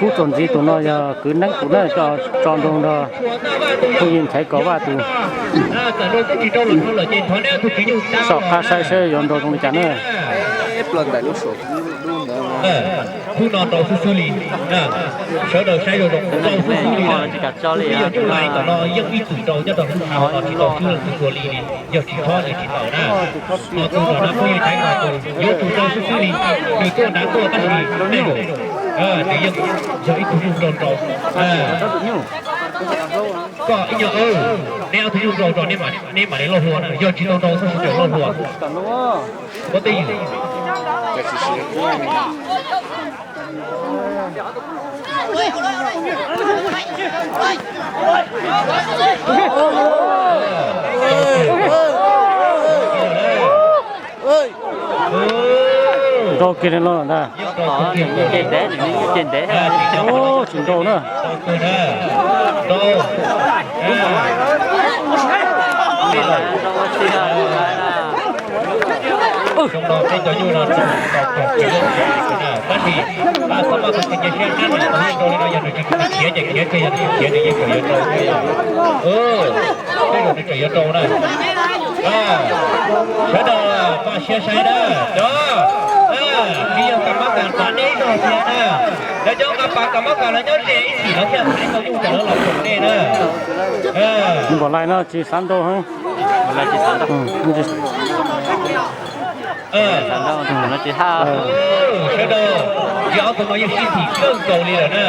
Kub txuas ntxiv tus no yog kwv Neeb tus na, tso nroo nrog phooj ywg Nchaiv Kos Vaj tus. Soj qab saib seb yuav nrau zoo li cas na. Hnub no rau xwb xwb li, sawv daws saib zoo zoo, rau xwb xwb li na. Ib yam li tom no yeej ib txwm rau nyob rau hauv no tsis tau swb leej twg dua li li, yog tsis txhob ces tsis tau na. Ho tus no phooj ywg Nchaiv Kos tus yuav tsum rau xwb xwb li, nws tuaj nrad tuaj tab sis tej zaum nws yeej yog ib tug nyuj nrau nrau. Koj ib nyuag, neb ob tug nyuj nrau nrau, neb mam li lauj hlua na, yog tsis tau nrau txhob sib tawm lauj hlua. Muab tej ywm. Nrau kiag li no ntag. Nws nyuj ceg ntev, nws nyuj ceg ntev. Tsis nrau na. Tab sis txhob maj txhob cia siab, nrau li no yog nws tsis khiav ces khiav, yog nws khiav nws yeej tseem yuav nrau. Tej zaum nws tseem yuav nrau na. Sawv daws npaj siab saib na, cov tsis yog kam mab kam xav neb zog thiab na. Lawv cov nqa pas kam mab kam lawv nyob ze ib chim lawv thiaj tau nyuj rau lawv los koom nej na. Npam lais no tsis xav nrau heev. Sawv daws, yog ob tug no yeej sib thim kawg nkaus li lawm na.